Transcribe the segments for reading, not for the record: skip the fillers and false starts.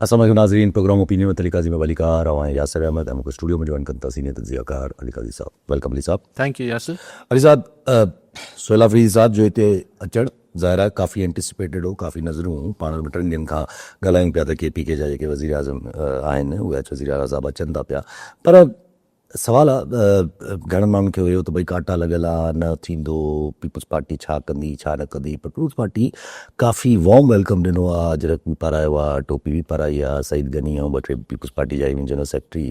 السلام عليڪم ناظرين programme opinion with Ali Qazi ۾ ڀليڪار آئون آهيان ياسر احمد ۽ مون کي اسٽوڊيو ۾ جوائن ڪن ٿا سينيئر تجزيه ڪار علي قاضي صاحب welcome Ali صاحب. Thank you Yasir. Ali صاحب سهيل آفريدي صاحب جو هتي اچڻ ظاهر آهي ڪافي اينٽيسپيٽيڊ هو ڪافي نظرون هيون پاڻ ٻه ٽن ڏينهن کان ڳالهايون پيا ته ڪي پي ڪي جا جيڪي وزير اعظم آهن اهي اچ وزير اعليٰ صاحب اچن ٿا پيا پر سوال آ گهڻن ماڻهن کي هيو ته ڀئي ڪاٽا لڳل آ نه ٿيندو پيپلز پارٽي ڇا ڪندي ڇا نه ڪندي پر پيپلز پارٽي ڪافي وارم welcome ڏنو آ اجرڪ به پارايو آ ٽوپي به پارائي آ سعيد غني ۽ ٻه ٽي پيپلز پارٽي جا ايون جنرل سيڪريٽري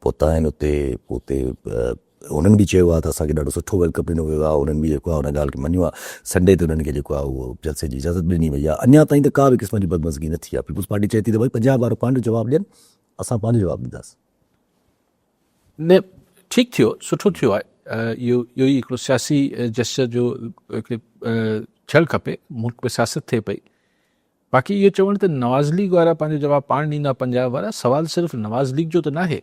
پهتا آهن اتي اتي انهن به چيو آ ته اسان کي ڏاڍو سٺو welcome ڏنو ويو آ انهن به جيڪو آ ان ڳالهه کي مڃيو آ سنڊي تي انهن کي جيڪو آ اهو جلسي جي اجازت به ڏني وئي آ اڃا تائين ته ڪا به قسم جي بدمزگي نه ٿي آ پيپلز پارٽي چئي ٿي ته ڀئي پنجاب وارو پنهنجو جواب ڏين اسان پنهنجو جواب ڏينداسين. نه ٺيڪ ٿيو سٺو ٿيو آهي اهو اهو ئي هڪڙو سياسي جيسچر جو هڪڙي ٿيڻ کپي ملڪ ۾ سياست ٿئي پئي باقي اهو چوڻ ته نواز ليگ وارا پنهنجو جواب پاڻ ڏيندا پنجاب وارا سوال صرف نواز ليگ جو ته ناهي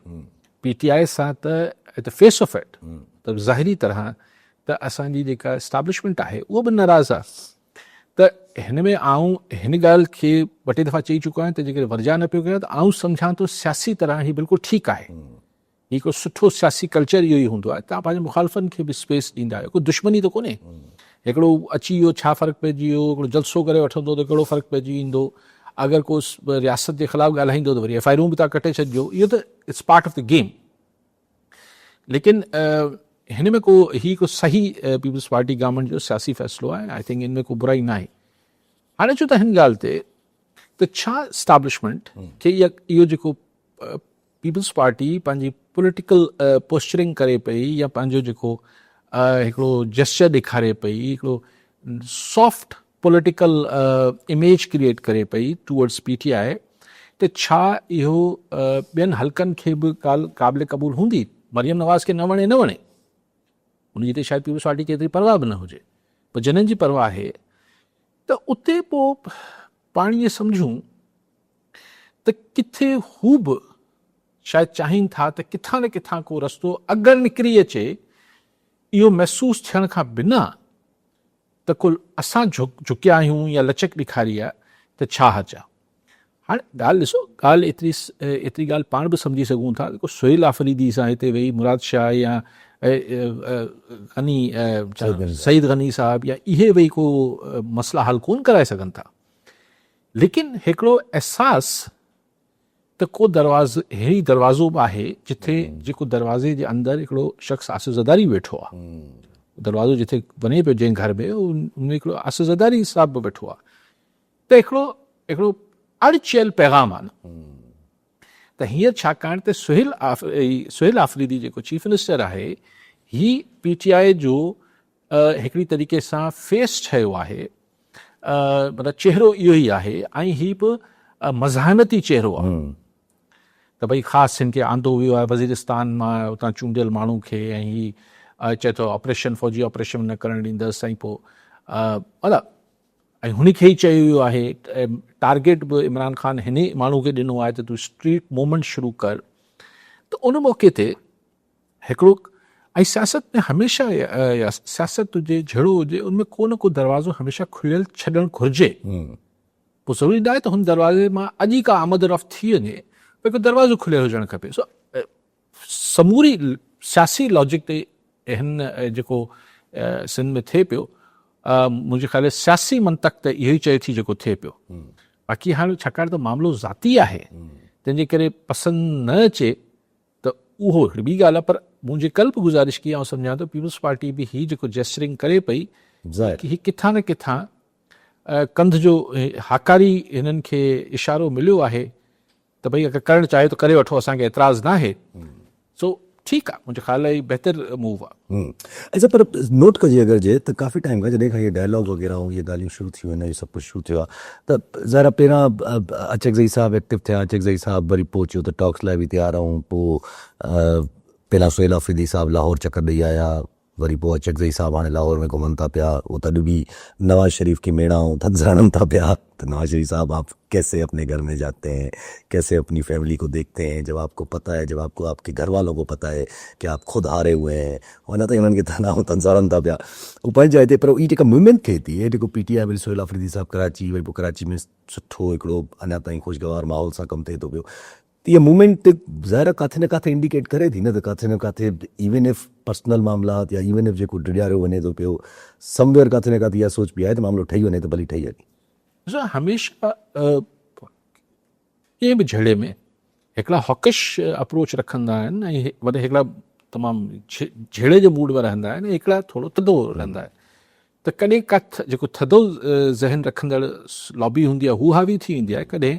پي ٽي آء سان ته at the face of it ته ظاهري طرح ته اسان جي جيڪا اسٽابلشمينٽ آهي اهو به ناراض آهي ته هن ۾ آئون هن ڳالهه کي ٻه ٽي دفعا چئي چڪو آهيان ته جيڪڏهن ورجاء نه پيو ڪيان ته آئون سمجهان ٿو سياسي طرح هي بلڪل ٺيڪ آهي. هي هڪڙو سٺو سياسي ڪلچر اهو ئي هوندو آهي توهان پنهنجي مخالفن کي به اسپيس ڏيندا آهيو ڪو دشمني ته ڪونهي هڪڙو اچي ويو ڇا فرق پئجي ويو هڪڙو جلسو ڪري وٺندو ته ڪهڙو فرق پئجي ويندو اگر ڪو رياست جي خلاف ڳالهائيندو ته وري ايف I آرون به توهان ڪٽي ڇڏجو اهو ته it's part of the game ليڪن هن ۾ ڪو هي ڪو صحيح پيپلز پارٽي گورنمينٽ جو سياسي فيصلو آهي I think ان ۾ ڪو برائي ناهي هاڻي اچو ته هن ڳالهه تي ته ڇا اسٽابلشمينٽ کي اهو جيڪو پيپلز پارٽي پنهنجي پوليٽيڪل پوسچرنگ ڪري پئي يا پنهنجو جيڪو هڪڙو جيسچر ڏيکاري پئي هڪڙو سافٽ پوليٽيڪل اميج ڪريئيٽ ڪري پئي ٽوورڊز پي ٽي آء ته ڇا اهو ٻين حلقن کي به ڳالهه قابل قبول هوندي؟ مريم نواز کي نه وڻي نه وڻي ان جي ته شايد پيپلز پارٽي کي ايتري پرواهه به نه هجي پر جنھن جي پرواهه آهي ته اتي پوء پاڻ ائين سمجهون ته ڪٿي هو به شايد چاهين ٿا ته ڪٿان نه ڪٿان ڪو رستو اگر نڪري اچي اهو محسوس ٿيڻ کان بنا ته ڪل اسان جهڪيا آهيون يا لچڪ ڏيکاري آهي ته ڇا حرج آهي. هاڻي ڳالهه ڏسو ڳالهه ايتري ايتري ڳالهه پاڻ به سمجهي سگهون ٿا ته ڪو سهيل آفريدي سان هتي ويهي مراد شاهه يا غني سعيد غني صاحب يا اهي ويهي ڪو مسئلا حل ڪون ڪرائي سگهن ٿا ليڪن هڪڙو احساس ته ڪو درواز هي دروازو به آهي جتي جيڪو دروازي جي اندر هڪڙو شخص آصف زرداري ويٺو آهي دروازو جتي وڃي پيو جنهن گهر ۾ ان ۾ هڪڙو آصف زرداري صاحب به ويٺو آهي ته هڪڙو هڪڙو اڙ چيل پيغام آهي نه ته هينئر ڇاڪاڻ ته سهيل سهيل آفريدي جيڪو چيف منسٽر آهي هي پي ٽي آء جو هڪڙي طريقي سان فيس ٺهيو آهي مطلب چهرو اهو ئي آهي ۽ هي به مزاحمتي چهرو آهي ته ڀئي خاص هن کي آندو ويو آهي وزيرستان مان اتان چونڊيل ماڻهو کي ۽ هي چئي ٿو آپريشن فوجي آپريشن نه ڪرڻ ڏيندس ۽ پوء مطلب ۽ هن کي ئي چيو ويو آهي ٽارگيٽ به عمران خان هن ماڻهو کي ڏنو آهي ته تون اسٽريٽ موومينٽ شروع ڪر ته ان موقعي تي هڪڙو ۽ سياست ۾ هميشه يا سياست هجي جھڙو هجي ان ۾ ڪو نه ڪو دروازو هميشه کليل ڇڏڻ گهرجي. پوء ضروري ناهي ته هن دروازي مان اڄ ئي ڪا آمد رفت ٿي وڃي پر هڪ دروازو کليل هجڻ کپي. سو سموري سياسي لاجڪ تي هن جيڪو سنڌ ۾ ٿئي پيو منهنجي خيال ۾ سياسي منطق ته اهو ئي چئي ٿي جيڪو ٿئي پيو. باقي هاڻي ڇاڪاڻ ته معاملو ذاتي آهي تنهن جي ڪري پسند نه اچي ته اهو هڪڙي ٻي ڳالهه آهي پر مون جي ڪل به گذارش ڪئي آئون سمجهان ٿو پيپلز پارٽي به هي جيڪو جيسچرنگ ڪري پئي هي ڪٿان نه ڪٿان ڪنڌ جو هاڪاري هنن کي اشارو مليو آهي ته ڀئي اگر ڪرڻ چاهيو ته ڪري وٺو اسان کي اعتراض ناهي سو ٺيڪ آهي منهنجي خيال هي بهتر موو آهي. اچا پر نوٽ ڪجي اگر جي ته ڪافي ٽائيم کان جڏهن کان هي ڊائلاگ وغيره ۽ اهي ڳالهيون شروع ٿيون آهن اهي سڀ ڪجهه شروع ٿيو آهي ته ظاهر آهي پهريان اچڪزئي صاحب ايڪٽو ٿيا اچڪزئي صاحب وري پوء چيو ته ٽاڪس لاء به تيار آهيون پوء پهريان سهيل آفريدي صاحب لاهور چڪر ڏئي آيا وري پوء اچڪزئي صاحب هاڻي لاهور ۾ گهمن ٿا پيا، اهو تڏ به نواز شريف کي ميڻا ۽ ٿڌ هڻن ٿا پيا ته نواز شريف صاحب آپ ڪيسي اپني گهر ۾ جاتي هين، ڪيسي اپني فيملي ڪو ديکتي هين، جب آپ ڪو پتا هي، جب آپ ڪو آپ ڪي گهر والون ڪو پتا هي ڪي آپ خود هاري هوئي هين. هو اڃا تائين انهن کي طعنا ۽ طنز هڻن ٿا پيا. اهو پنهنجي جاء تي پر هي جيڪا موومينٽ ٿئي ٿي، هي جيڪو پي ٽي آء وري سهيل آفريدي صاحب ڪراچي وري پوء ڪراچي ۾ سٺو هڪڙو اڃا تائين خوشگوار ماحول سان ڪم ٿئي ٿو پيو. ته اها موومينٽ ظاهر آهي ڪاٿي نه ڪاٿي انڊيڪيٽ ڪري ٿي نه ته ڪاٿي نه ڪاٿي ايون if personal معاملات يا ايون if جيڪو ڊيڄاريو وڃي ٿو پيو سم ويئر ڪاٿي نه ڪاٿي اها سوچ پئي آهي ته معاملو ٺهي وڃي ته ڀلي ٺهي وڃي. ڏسو هميشه ڪنهن به جهيڙي ۾ هڪڙا هاڪش اپروچ رکندا آهن ۽ وري هڪڙا تمام جهيڙي جي موڊ ۾ رهندا آهن ۽ هڪڙا ٿورو ٿڌو رهندا آهن ته ڪڏهن ڪا جيڪو ٿڌو ذهن رکندڙ لابي هوندي آهي هو حاوي ٿي ويندي آهي ڪڏهن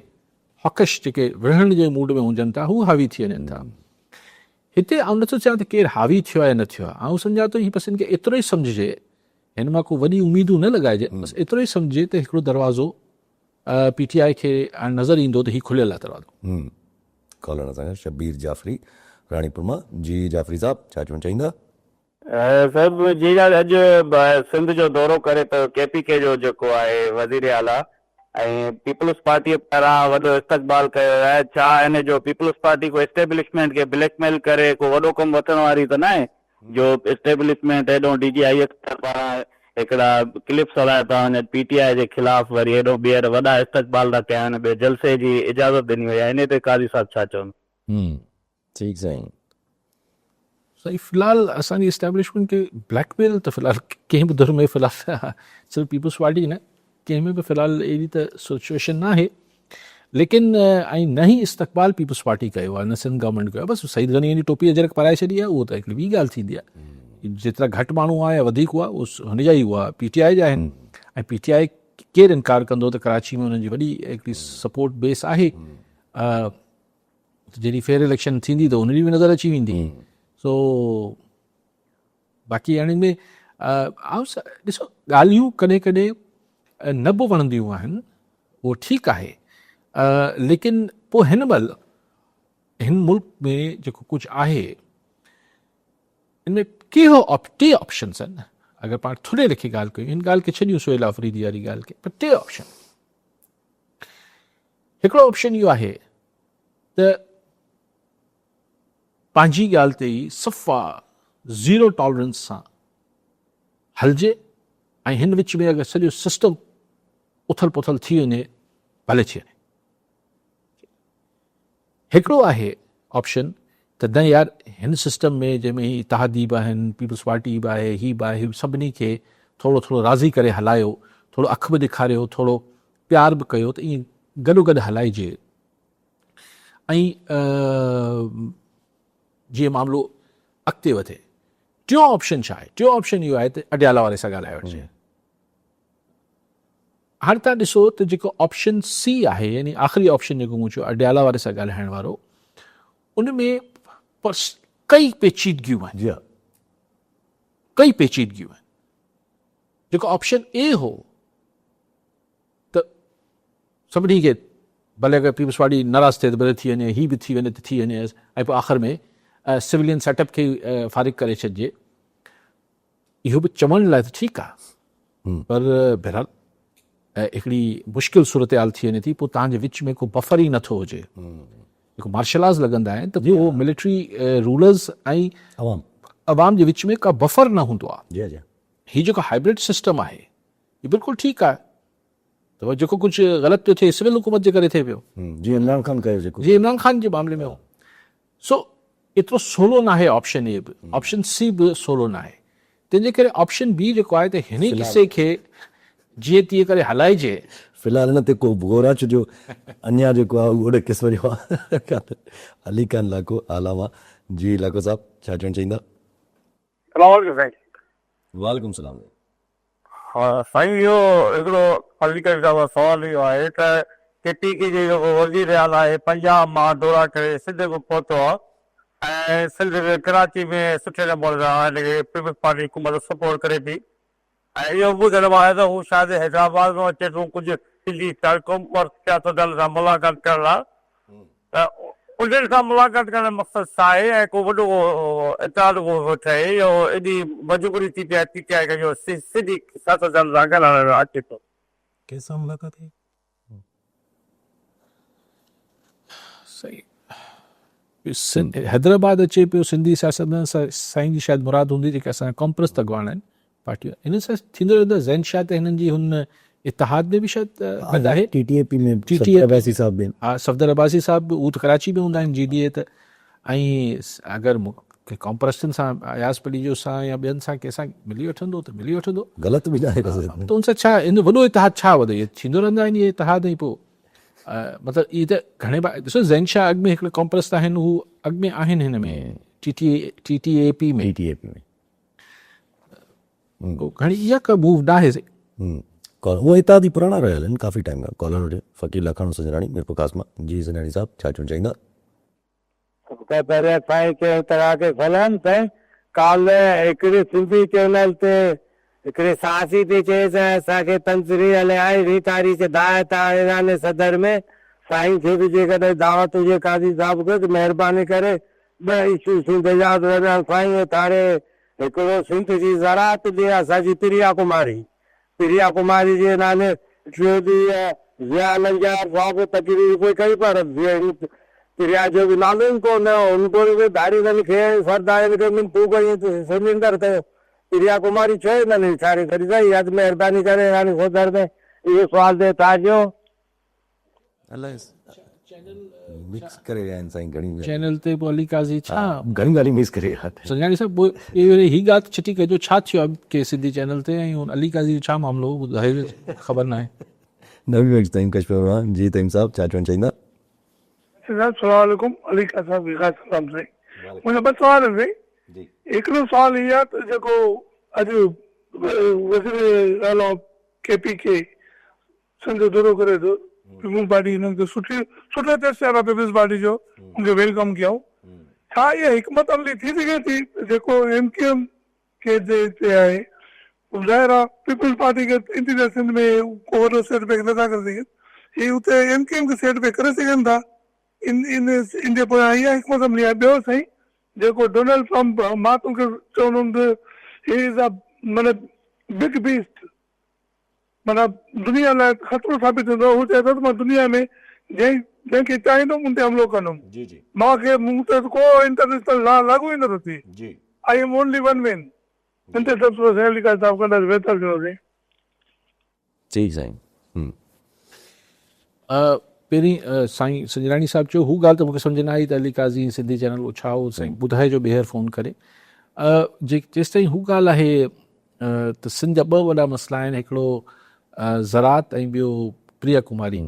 هاڪش جيڪي وڙهڻ جي موڊ ۾ هجن ٿا هو حاوي ٿي وڃن ٿا. هتي آئون نٿو چوان ته ڪير حاوي ٿيو آهي يا نه ٿيو آهي. آئون سمجهان ٿو هي بس هن کي ايترو ئي سمجهجي، هن مان ڪو وڏي اميدون نه لڳائجي، بس ايترو ئي سمجهجي ته هڪڙو دروازو پي ٽي آء کي هاڻي نظر ايندو ته هي کليل آهي دروازو. ڪالر اسان کان شبير جعفري راڻيپور مان. جي جعفري صاحب ڇا چوڻ چاهيندا؟ صاحب جي اڄ سنڌ جو دورو ڪري پيو ڪي پي ڪي جو جيڪو آهي وزير اعليٰ ۽ پيپلز پارٽيء پاران وڏو استقبال ڪيو ويو آهي ڇا ان جو پيپلز پارٽي ڪو اسٽيبلشمينٽ کي بليڪ ميل ڪري ڪو وڏو ڪم وٺڻ واري ته ناهي جو اسٽيبلشمينٽ هيڏو ڊي جي I S R پاران هڪڙا ڪلپس هلايا پيا وڃن پي ٽي آء جي خلاف وري هيڏو ٻيهر وڏا استقبال ٿا ڪيا وڃن ٻيو جلسي جي اجازت ڏني وئي آهي انهي تي قاضي صاحب ڇا چوندو. ٺيڪ سائين. سائين في الحال اسان جي اسٽيبلشمينٽ کي بليڪ ميل ته في الحال ڪنهن به ڌر ۾ في الحال صرف پيپلز پارٽي نه ڪنهن ۾ به في الحال اهڙي ته سچويشن نه آهي ليڪن ۽ نه ئي استقبال پيپلز پارٽي ڪيو آهي نه سنڌ گورنمينٽ ڪيو آهي بس سعيد غني جي ٽوپي اجرڪ پارائي ڇڏي آهي اهو ته هڪڙي ٻي ڳالهه ٿيندي آهي جيترا گهٽ ماڻهو هئا يا وڌيڪ هئا اهو هن جا ئي هئا پي ٽي آء جا آهن ۽ پي ٽي آء ڪير انڪار ڪندو ته ڪراچي ۾ انهن جي وڏي هڪڙي سپورٽ بيس آهي ته جڏهن فيئر اليڪشن ٿيندي ته ان جي به نظر اچي ويندي سو باقي هاڻي ۾ ڏسو ڳالهيون ڪڏهن ڪڏهن نه به وڻنديون آهن اهو ٺيڪ آهي ليڪن پوء هن مهل هن ملڪ ۾ جيڪو ڪجهه آهي ان ۾ ڪهڙو ٽي آپشنس آهن اگر پاڻ ٿلهي لکي ڳالهه ڪيون هن ڳالهه کي ڇڏيون سهيل آفريدي واري ڳالهه کي پر ٽي آپشن هڪڙو آپشن اهو آهي ته پنهنجي ڳالهه تي ئي صفا زيرو ٽالرنس سان هلجي ۽ هن وچ ۾ اگر سڄو سسٽم اٿل پٿل ٿي وڃي ڀلي ٿي وڃي. هڪڙو آهي آپشن ته نه يار هن سسٽم ۾ جنهن ۾ هي اتحادي به آهن پيپلز پارٽي به آهي هي به آهي سڀني کي ٿورو ٿورو راضي ڪري هلايو ٿورو اک به ڏيکاريو ٿورو پيار به ڪيو ته ائين گڏو گڏ هلائجي ۽ جيئن معاملو اڳتي وڌي. ٽيون آپشن ڇا آهي؟ ٽيون آپشن اهو آهي ته اڊيالا واري سان ڳالهائي وٺجي. هاڻي تان ڏسو ته جيڪو آپشن سي آهي يعني آخري آپشن جيڪو مون چيو اڊيالا واري سان ڳالهائڻ وارو ان ۾ ڪئي پيچيدگيون آهن. جي ها ڪئي پيچيدگيون آهن. جيڪو آپشن اي هو ته سڀني کي ڀلي اگر پيپلز پارٽي ناراض ٿئي ته ڀلي ٿي وڃي هي به ٿي وڃي ته ٿي وڃي ۽ پوء آخر ۾ سولين سيٽ اپ کي فارغ ڪري ڇڏجي اهو به چوڻ لاء ته ٺيڪ آهي پر بهرحال هڪڙي مشڪل صورتحال ٿي وڃي ٿي پوء تان جي وچ ۾ ڪو بفر ئي نٿو هجي جيڪو مارشلاز لڳندا آهن ته پوء ملٽري رولرز ۽ عوام جي وچ ۾ ڪا بفر نه هوندو آهي جي جي هي جيڪو هائبرڊ سسٽم آهي هي بلڪل ٺيڪ آهي ته جيڪو ڪجهه غلط پيو ٿئي سول حڪومت جي ڪري ٿئي پيو جي عمران خان ڪيو جيڪو جي عمران خان جي معاملي ۾ هو سو ايترو سولو ناهي آپشن اي به آپشن سي به سولو ناهي تنهن جي ڪري آپشن بي جيڪو آهي ته هن قصي کي جيئن تيئن ڪري هلائجي. في الحال ان تي ڪو غور آ ڇو جو اڃا جيڪو آ اهو اوڙي قسم جو آ علي خان لاکو اعليٰ مان جي لاکو صاحب ڇا چوڻ چاهيندا. سلام عليڪم سائين. وعليڪم سلام. ها سائين اهو هڪڙو علي قاضي صاحب کان سوال اهو آهي ته ڪي پي ڪي جو جيڪو وزير اعليٰ آهي پنجاب مان دورا ڪري سنڌ ۾ پهتو آهي ۽ سنڌ ۾ ڪراچي ۾ سٺي نموني سان هن کي پيپلز پارٽي حڪومت سپورٽ ڪري پئي ۽ اهو به ٻڌڻ ۾ آيو ته هو شايد حيدرآباد ۾ اچي ٿو ڪجهه سنڌي قومپرست سياستدانن سان ملاقات ڪرڻ لاء ته انهن سان ملاقات ڪرڻ جو مقصد ڇا آهي ۽ ڪو وڏو اتحاد ڪو ٺهي يا ايڏي مجبوري ٿي پئي آهي پي ٽي آء کي جو سڌي سياستدانن سان ڳالهائڻ لاء اچي ٿو. ڪنهن سان ملاقات ڪئي؟ صحيح حيدرآباد اچي پيو سنڌي سياستدان سان سائين جي شايد مراد هوندي جيڪي اسان جا قومپرست اڳواڻ آهن پارٽي هنن سان ٿيندو رهندو آهي زين شاهه ته هنن جي هن اتحاد ۾ به شايد گڏ آهي T T A P ۾ T T Abbasi صاحب به ها صفدر عباسي صاحب به هو ته ڪراچي ۾ هوندا آهن جي ڊي اي ته ۽ اگر قومپرستن سان اياز پليجو سان يا ٻين سان ڪنهن سان ملي وٺندو ته ملي وٺندو غلط به ناهي ته ان سان ڇا ان وڏو اتحاد ڇا وڌو اهي ٿيندو رهندا آهن اهي اتحاد ۽ پوء مطلب اهي ته گهڻي ڏسو زين شاهه اڳ ۾ هڪڙي قومپرست آهن هو اڳ ۾ آهن هن ۾ T T T T A P ۾ T T A P ۾ گهڻي اها ڪا موو ناهي سائين. ڪال اهي اتحادي پراڻا رهيل آهن ڪافي ٽائيم کان. ڪالر هجي فقير لاکاڻو سنجراڻي ميرپورخاص مان. جي سنجراڻي صاحب ڇا چوڻ چاهيندا. سڀ کان پهريان سائين چيو توهان کي سلام سائين ڪالهه هڪڙي سنڌي چينل تي هڪڙي صحافي پئي چئي ته اسان کي تنظري هلي آئي ري تاريخ دعوت آهي ايران صدر ۾ سائين کي به جيڪڏهن دعوت هجي قاضي صاحب کي ته مهرباني ڪري ٻه اشو سنڌ جا درميان سائين اٿاري هڪڙو سنڌ جي زراعت ٻي اسان جي پريا ڪماري. پريا ڪماري جي نالي ٽيون ڏينهن ضياء لنجار صاحب تقرير پئي ڪئي پر پريا جو به نالو ئي ڪو نه هو. هن ٽولي ۾ ڌاڙيلن کي ۽ سردارن کي منٿون ڪيون ته سرينڊر ڪيو. پريا ڪماري ڇو هنن وساري ڇڏي سائين اها ته مهرباني ڪري راڻي صدر ۾ اهو سوال تي اٿارجو. مڪس ڪري ويا آهن سائين گهڻي چينل تي پوء علي قاضي ڇا گهڻيون ڳالهيون مڪس ڪري ويا آهن سنجاڻي صاحب پوء اهي هي ڳالهه ته ڇٽي ڪجو ڇا ٿيو آهي ڪي سنڌي چينل تي ۽ علي قاضي جو ڇا معاملو هو ٻڌايو خبر ناهي. نبي بخش تهيم ڪشمير مان جي تهيم صاحب ڇا چوڻ چاهيندا. سائين سلام عليڪم علي قاضي صاحب کي خاص سلام سائين منهنجا ٻه سوال آهن سائين هڪڙو سوال هي آهي ته جيڪو اڄ وزير اعليٰ ڪي پي ڪي سنڌ جو دورو ڪري ٿو پيپلز پارٽي هنن کي سٺي سٺو ٽيسٽ آهي پيپلز پارٽي جو ان کي welcome ڪيائون ڇا اها حڪمت عملي ٿي سگهي ٿي ته جيڪو ايم ڪيو ايم کي جي هتي آهي ظاهر آهي پيپلز پارٽي کي انٽيريئر سنڌ ۾ ڪو وڏو سيٽ بيڪ نٿا ڪري سگهن هي اتي ايم ڪيو ايم کي سيٽ بيڪ ڪري سگهن ٿا ان ان ان جي پويان اها حڪمت عملي آهي ٻيو سائين جيڪو ڊونلڊ ٽرمپ مان توکي چوندم ته هي از ا معنی بگ بيسٽ معنيٰ دنيا لاء خطرو ثابت ٿيندو، هو چئي ٿو ته مان دنيا ۾ جنهن جنهن کي چاهيندم ان تي حملو ڪندم، مان کي مون تي ڪو انٽرنيشنل لا لاڳو ئي نٿو ٿئي، I am only one man, ان تي تبصرو سائين علي قاضي صاحب ڪندا ته بهتر ٿيندو سائين. جي سائين. پهرين سائين سنجراڻي صاحب چيو هو ڳالهه ته مونکي سمجهه نه آئي ته علي قاضي ۽ سنڌي چينل اهو ڇا هو سائين ٻڌائجو ٻيهر فون ڪري جيستائين هو ڳالهه آهي ته سنڌ جا ٻه وڏا مسئلا آهن هڪڙو زراعت ۽ ٻيو پريا ڪماري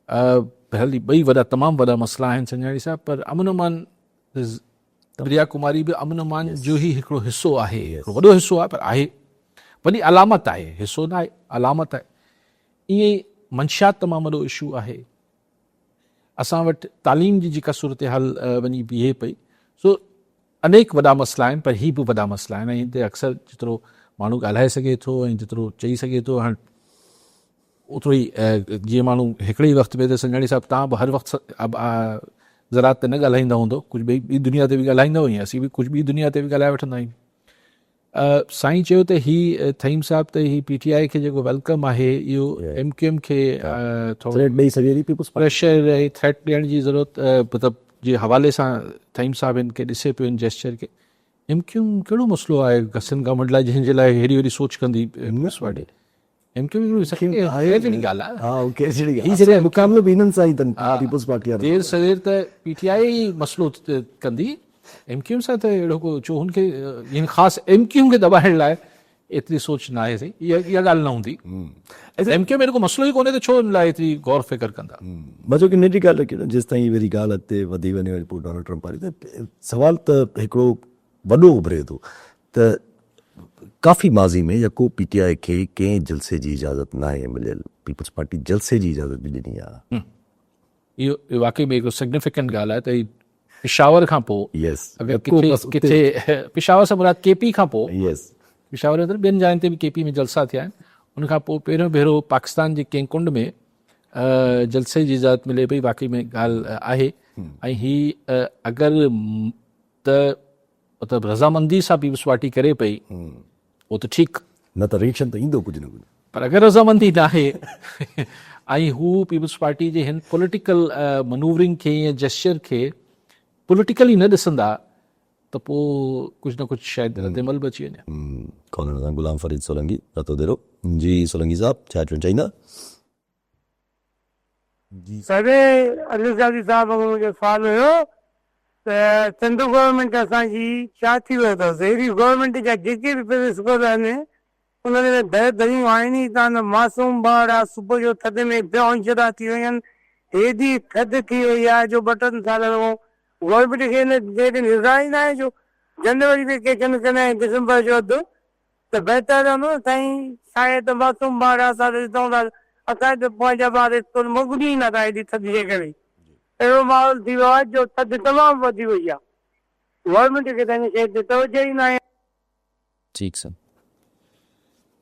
بهرحال ٻئي وڏا تمام وڏا مسئلا آهن سنجاڻي صاحب پر امن امان پريا ڪماري به امن امان جو ئي هڪڙو حصو آهي هڪڙو وڏو حصو آهي پر آهي وڏي علامت آهي حصو نه آهي علامت آهي ائين ئي منشيات تمام وڏو اشو آهي اسان وٽ تعليم جي جيڪا صورتحال وڃي بيهي پئي سو انيڪ وڏا مسئلا آهن پر هي به وڏا مسئلا آهن ۽ هن تي اڪثر جيترو ماڻهو ڳالهائي سگهي ٿو ۽ جيترو چئي سگهي ٿو هاڻ اوترو ئي جيئن ماڻهو هڪڙي ئي وقت ۾ ته سنجاڻي صاحب تان به هر وقت زراعت تي نه ڳالهائيندا هوندو ڪجهه ٻي ٻي دنيا تي به ڳالهائيندا ۽ اسين به ڪجهه ٻي دنيا تي به ڳالهائي وٺندا آهيون سائين چيو ته هي ٿهيم صاحب ته هي پي ٽي آء کي جيڪو welcome آهي اهو ايم ڪيو ايم کي ٿورو ٿريٽ ڏئي سگهي ٿي پيپلز پارٽي پريشر ۽ ٿريٽ ڏيڻ جي ضرورت مطلب جي حوالي سان ٿهيم صاحب هن کي ڏسي پيو هن جيسچر کي ايم ڪيو ايم ڪهڙو مسئلو آهي سنڌ گورنمينٽ لاء جنهن جي لاء هيڏي وڏي سوچ ڪندي peoples party M Q M ڪهڙي ڳالهه آهي ها ڪهڙي ڳالهه هي جڏهن مقابلو به انهن سان ئي اٿن پيپلز پارٽي وارن دير سوير ته پي ٽي آء ئي مسئلو ڪندي ايم ڪيو ايم سان ته اهڙو ڪو چو هن کي يعني خاص ايم ڪيو ايم کي دٻائڻ لاء ايتري سوچ نه آهي سائين اها اها ڳالهه نه هوندي ايم ڪيو ايم اهڙو ڪو مسئلو ئي ڪونهي ته ڇو ان لاء ايتري غور فڪر ڪندا. مان چيو ڪي ننڍي ڳالهه رکي نه جيستائين وري ڳالهه اڳتي وڌي وڃي وري پوء ڊونلڊ ٽرمپ واري ته سوال ته هڪڙو وڏو اڀري ٿو ته ڪافي ماضي ۾ يڪو پي ٽي آء کي ڪنهن جلسي جي اجازت ناهي مليل، پيپلز پارٽي جلسي جي اجازت به ڏني آهي. اهو واقعي ۾ هڪ سگنيفڪنٽ ڳالهه آهي ته هي پشاور کان پوء اگر ڪٿي ڪٿي پشاور سان مراد ڪي پي کان پوء پشاور ۾ ٻين جاين تي به ڪي پي ۾ جلسا ٿيا آهن ان کان پوء پهريون ڀيرو پاڪستان جي ڪنهن ڪنڊ ۾ جلسي جي اجازت ملي پئي واقعي ۾ ڳالهه آهي ۽ هي اگر ته مطلب رضامندي سان پيپلز پارٽي ڪري پئي اهو ته ٺيڪ. نه ته ريئڪشن ته ايندو ڪجهه نه ڪجهه. پر اگر رضامندي ناهي ۽ هو پيپلز پارٽي جي هن پوليٽيڪل منوورنگ کي يا جيسچر کي پوليٽيڪلي نه ڏسندا ته پوء ڪجهه نه ڪجهه شايد رد عمل به اچي وڃي. ڪالر سان غلام فريد سولنگي رتو ديرو جي سولنگي صاحب ڇا چوڻ چاهيندا. جي. سر علي زادي صاحب کان منهنجو سوال هيو ته سنڌ گورنمينٽ اسان جي ڇا ٿي ويو اٿس هيڏي گورنمينٽ جا جيڪي به پرنسپل آهن انهن ۾ در دريون آهن ئي ڪانه معصوم ٻارڙا صبح جو ٿڌ ۾ بي هونشدا ٿي وڃن هيڏي ٿڌ ٿي وئي آهي جو ٻه ٽن سالن کان گورنمينٽ کي ان شيء تي نظر ئي ناهي جو جنوري ويڪيشن ڪندا ۽ ڊسمبر جو اڌ ته بهتر رهندو نه سائين شايد ته معصوم ٻار اسان ته ڏسون ٿا اسان جا پنهنجا ٻار اسڪول موڪليون ئي نٿا ايڏي ٿڌ جي ڪري اهڙو ماحول ٿي ويو آهي جو ٿڌ تمام وڌي وئي آهي گورنمينٽ کي ته ان شيء تي توجه ئي ناهي. ٺيڪ سر.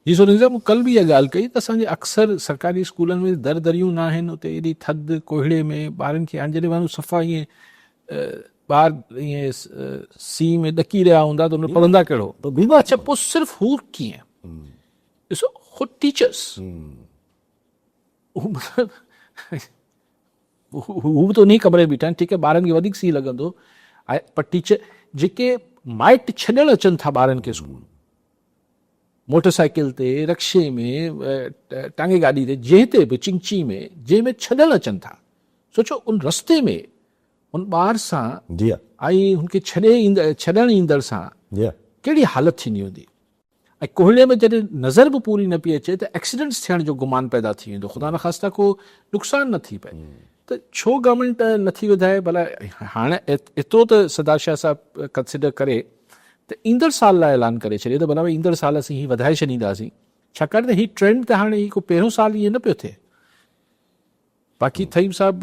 جي سو نظام مون ڪل به اها ڳالهه ڪئي ته اسان جي اڪثر سرڪاري اسڪولن ۾ در دريون ناهن اتي ايڏي ٿڌ ڪوهيڙي ۾ ٻارن کي هاڻي جڏهن ماڻهو صفا ائين ٻار ائين سيء ۾ ڏڪي رهيا هوندا ته ان پڙهندا ڪهڙو اڇا پوء صرف هو ڪيئن ڏسو خود ٽيچرس هو به ته انهي ڪمري ۾ بيٺا آهن ٺيڪ آهي ٻارن کي وڌيڪ سيء لڳندو آهي پر ٽيچر جيڪي مائٽ ڇڏڻ اچن ٿا ٻارن کي اسڪول موٽر سائيڪل تي رڪشي ۾ ٽانگي گاڏي تي جنهن تي به چنگچي ۾ جنهن ۾ ڇڏڻ اچن ٿا سوچو ان رستي ۾ ان ٻار سان ۽ هن کي ڇڏي ڇڏڻ ايندڙ سان ڪهڙي حالت ٿيندي هوندي ۽ ڪوهيڙي ۾ جڏهن نظر به پوري نه پئي اچي ته ايڪسيڊنٽس ٿيڻ جو گمان پيدا ٿي ويندو خدا نخواسته ڪو نقصان نه ٿي پئي ته ڇو گورنمينٽ نٿي وڌائي ڀلا هاڻ ايترو ته سردار شاهه صاحب ڪنسيڊر ڪري ته ايندڙ سال لاء اعلان ڪري ڇڏي ته ڀلا ايندڙ سال اسين هي وڌائي ڇڏينداسين ڇاڪاڻ ته هي ٽرينڊ ته هاڻي هي ڪو پهريون سال ائين نه پيو ٿئي باقي ٿهيم صاحب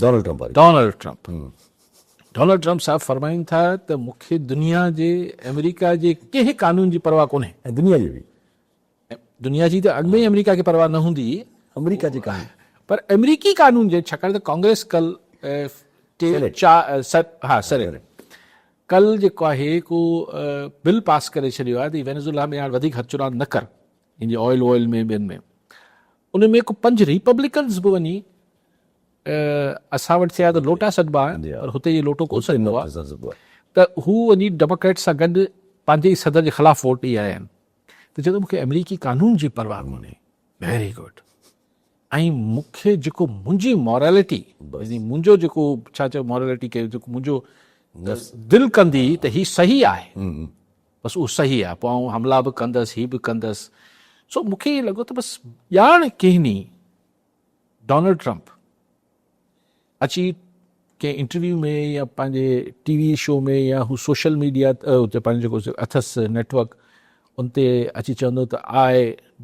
ڊونلڊ ٽرمپ واري ڊونلڊ ٽرمپ ڊونلڊ ٽرمپ صاحب فرمائن ٿا ته مون کي دنيا جي آمريڪا جي ڪنهن قانون جي پرواهه ڪونهي ۽ دنيا جي به دنيا جي ته اڳ ۾ ئي آمريڪا کي پرواهه نه هوندي آمريڪا جي قانون پر آمريڪي قانون جي ڇاڪاڻ ته ڪانگريس ڪل ٽي چار ها سينيٽ ڪل جيڪو آهي ڪو بل پاس ڪري ڇڏيو آهي ته وينزولا ۾ هاڻ وڌيڪ هٿ چراند نه ڪر ان جي آئل وائل ۾ ٻين ۾ ان ۾ ڪو پنج ريپبلڪنز به وڃي اسان وٽ ٿيا ته لوٽا سڏبا آهن پر هتي جي لوٽو ڪو سڏبو آهي ته هو وڃي ڊيموڪريٽ سان گڏ پنهنجي ئي صدر جي خلاف ووٽ ڏئي آيا آهن ته چئي ٿو مونکي آمريڪي قانون جي پرواهه ڪونهي ويري گڊ ۽ مونکي جيڪو منهنجي مورالٽي يعني منهنجو جيڪو ڇا چئو مورالٽي کي جيڪو منهنجو دل ڪندي ته هي صحيح آهي بس اهو صحيح آهي پوء آئون حملا به ڪندس هي به ڪندس سو مون کي ائين لڳو ته بس ڄاڻ ڪنهن ڏينهن ڊونلڊ ٽرمپ اچي ڪنهن انٽرويو ۾ يا پنهنجي ٽي وي شو ۾ يا هو سوشل ميڊيا تي پنهنجو جيڪو اٿس نيٽورڪ ان تي اچي چوندو ته I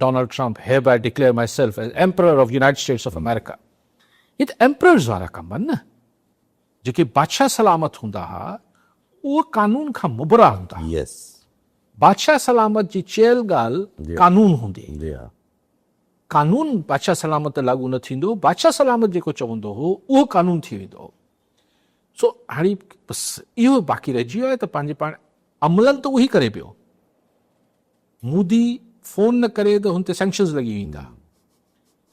Donald Trump hereby declare myself as emperor of United States of America. هي ته ايمپررز وارا ڪم آهن نه. جيڪي بادشاهه سلامت هوندا ها اهي قانون کان مبرا هوندا ها. Yes. بادشاهه سلامت جي چيل ڳالهه قانون هوندي. جي ها. قانون بادشاهه سلامت تي لاڳو نه ٿيندو، بادشاهه سلامت جيڪو چوندو هو اهو قانون ٿي ويندو هو. سو هاڻي بس اهو باقي رهجي ويو آهي ته پنهنجي پاڻ عملاً ته اهو ئي ڪري پيو. مودي فون نه ڪري ته هن تي سينڪشنز لڳي ويندا.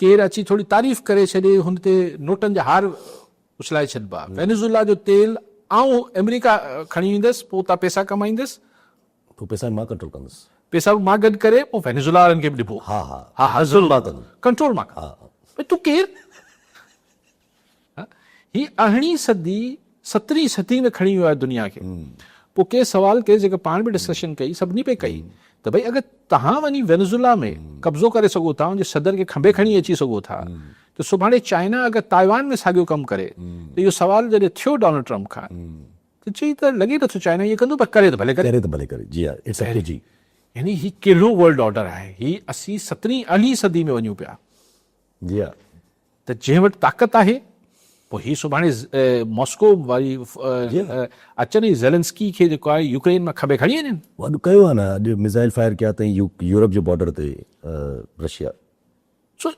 ڪير اچي ٿوري تعريف ڪري ڇڏي هن تي نوٽن جا هار اڇلائي ڇڏبا. وينزولا جو تيل آئون آمريڪا کڻي ويندس پوء اتان پئسا ڪمائيندس. پوء پئسا به مان ڪنٽرول ڪندس. پئسا به مان گڏ ڪري پوء وينزولا وارن کي به ڏبو. ها ها ها ها ضرور مان ڪندس. ڪنٽرول مان ڪندس. ڀئي تون ڪير؟ هي ارڙهين صدي سترهين صدي ۾ کڻي ويو آهي دنيا کي. پوء ڪي سوال ڪيس جيڪا پاڻ به ڊسڪشن ڪئي سڀني پئي ڪئي ته ڀئي اگر توهان وڃي وينزولا ۾ قبضو ڪري سگهو ٿا ان جي صدر کي کنڀي کڻي اچي سگهو ٿا ته سڀاڻي چائنا اگر تائيوان ۾ ساڳيو ڪم ڪري ته اهو سوال جڏهن ٿيو ڊونلڊ ٽرمپ کان ته چئي ته لڳي نٿو چائنا ائين ڪندو پر ڪري ته ڀلي ڪري. ڪري ته ڀلي ڪري جي ها it's up two جي. يعني هي ڪهڙو ورلڊ آرڊر آهي هي اسين سترهين ارڙهين صدي ۾ وڃون پيا. جي ها. ته جنهن وٽ طاقت آهي پوء هي سڀاڻي ماسڪو واري اچن ۽ زيلنسڪي کي جيڪو آهي يوڪرين مان کٻي کڻي وڃن. اڄ ڪيو آهي نه اڄ ميزائل فائر ڪيا اٿئي يورپ جي بارڊر تي رشيا. سو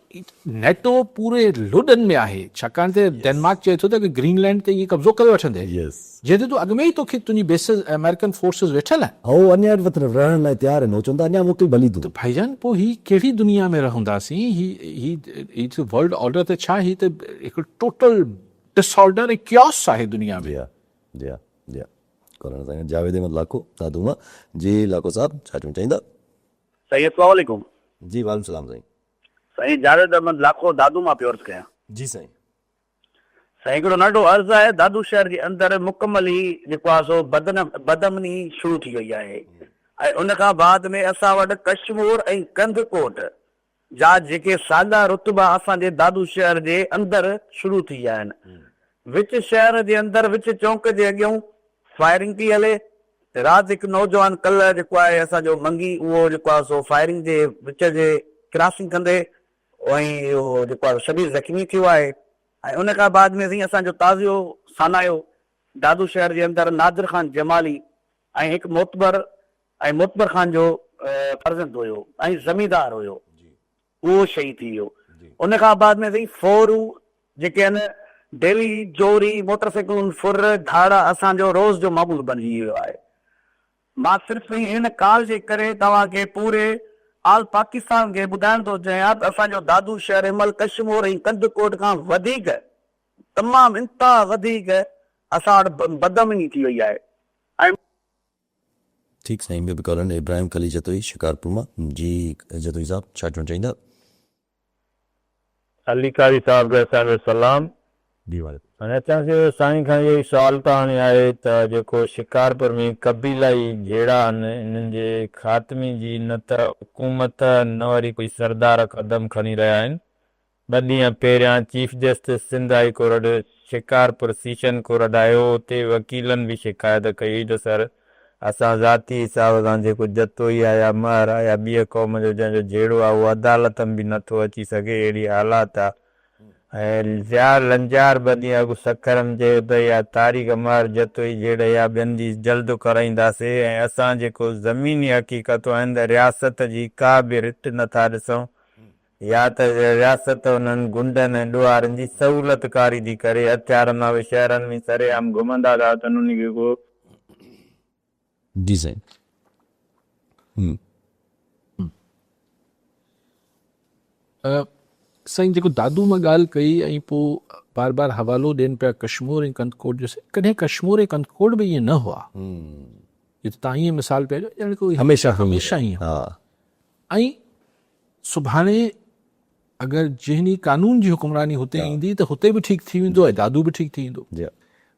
نيٽو پوري لڏن ۾ آهي ڇاڪاڻ ته ڊينمارڪ چئي ٿو ته گرين لينڊ تي اهي قبضو ڪري وٺندي جنهن تي تون اڳ ۾ ئي توکي تنهنجي بيسز آمريڪن فورسز ويٺل آهن. هو اڃا به رهڻ لاء تيار آهن هو چون ٿا اڃا موڪل ڀلي تون. ته ڀائيجان پوء هي ڪهڙي دنيا ۾ رهنداسين هي هي هي ته ورلڊ آرڊر ته ڇا هي ته هڪ ٽوٽل ڊس آرڊر ۽ ڪياس آهي دنيا ۾. جي ها جي ها جي ها قرآن سائين جاويد احمد لاکو دادو مان جي لاکو صاحب ڇا چوڻ چاهيندا. سائين اسلام عليڪم. جي وعليڪم السلام سائين. سائين جاويد احمد لاکو دادو مان پيو عرض ڪيان. جي سائين. سائين هڪڙو ننڍو عرض آهي دادو شهر جي اندر مڪمل ئي جيڪو آهي سو بدامني شروع ٿي وئي آهي ۽ ان کان بعد ۾ اسان وٽ ڪشمور ۽ ڪنڌڪوٽ جا جيڪي ساڳا رتبا اسان جي دادو شهر جي اندر شروع ٿي ويا آهن وچ شهر جي اندر وچ چونڪ جي اڳيون فائرنگ پئي هلي رات هڪ نوجوان ڪلهه جيڪو آهي اسان جو منگي اهو جيڪو آهي سو فائرنگ جي وچ جي ڪراسنگ ڪندي ۽ اهو جيڪو آهي شديد زخمي ٿيو آهي ۽ ان کان بعد ۾ سائين اسان جو تازيو سانايو دادو شهر جي اندر نادر خان جمالي ۽ هڪ معتبر ۽ معتبر خان جو فرزند هيو ۽ زميندار هيو اهو شهيد ٿي ويو. ان کان بعد ۾ سائين ڦورو جيڪي آهن ڊيلي چوري، موٽر سائيڪلون ڦر، ڌاڙا اسان جو روز جو معمول بڻجي ويو آهي. مان صرف هن ڪال جي ڪري توهان کي پوري آل پاڪستان کي ٻڌائڻ ٿو چاهيان ته اسان جو دادو شهر هن مهل ڪشمور ۽ ڪنڌڪوٽ کان وڌيڪ تمام انتها وڌيڪ اسان وٽ بدامني ٿي وئي آهي ۽. ٺيڪ سائين ٻيو به ڪالر ابراهيم خليل جتوئي شڪارپور مان جي جتوئي صاحب ڇا چوڻ چاهيندا. علي قاري صاحب کي اسان جو سلام. جي وعليڪم. هاڻي اسان کي سائين کان اهو ئي سوال ته هاڻي آهي ته جيڪو شڪارپور ۾ قبيلائي جهيڙا آهن انهن جي خاتمي جي نه ته حڪومت نه وري ڪوئي سردار قدم کڻي رهيا آهن ٻه ڏينهن پهريان chief justice Sindh high court Shikarpur session court آيو اتي وڪيلن به شڪايت ڪئي هئي ته سر اسان ذاتي حساب سان جيڪو جتوئي آ يا مهر آ يا ٻيء قوم جو جنهن جو جهيڙو آ اهو عدالت م به نٿو اچي سگهي اهڙي حالات آ ۽ ضياء لنجار ٻه ڏينهن اڳ سکر م چيو ته اها تاريخ مهر جتوئي جهيڙي يا ٻين جي جلد ڪرائينداسي ۽ اسان جيڪو زميني حقيقتون آهن ته رياست جي ڪا به رٽ نٿا ڏسون يا ته رياست انهن غنڊن ۽ ڏوهارين جي سهولتڪاري ٿي ڪري، هٿيارن سان اهي شهرن ۾ سرعام گهمندا ٿا اچن، انهن کي ڪو. جي سائين. سائين جيڪو دادو مان ڳالهه ڪئي ۽ پوء بار بار حوالو ڏين پيا ڪشمور ۽ ڪنڌڪوٽ جو سائين ڪڏهن ڪشمور ۽ ڪنڌڪوٽ به ائين نه هئا. هي ته تان ائين مثال پيا ڏيو ڄڻ ڪو هميشه هميشه ائين ها. ۽ سڀاڻي اگر جنهن ڏينهن قانون جي حڪمراني هتي ايندي ته هتي به ٺيڪ ٿي ويندو ۽ دادو به ٺيڪ ٿي ويندو.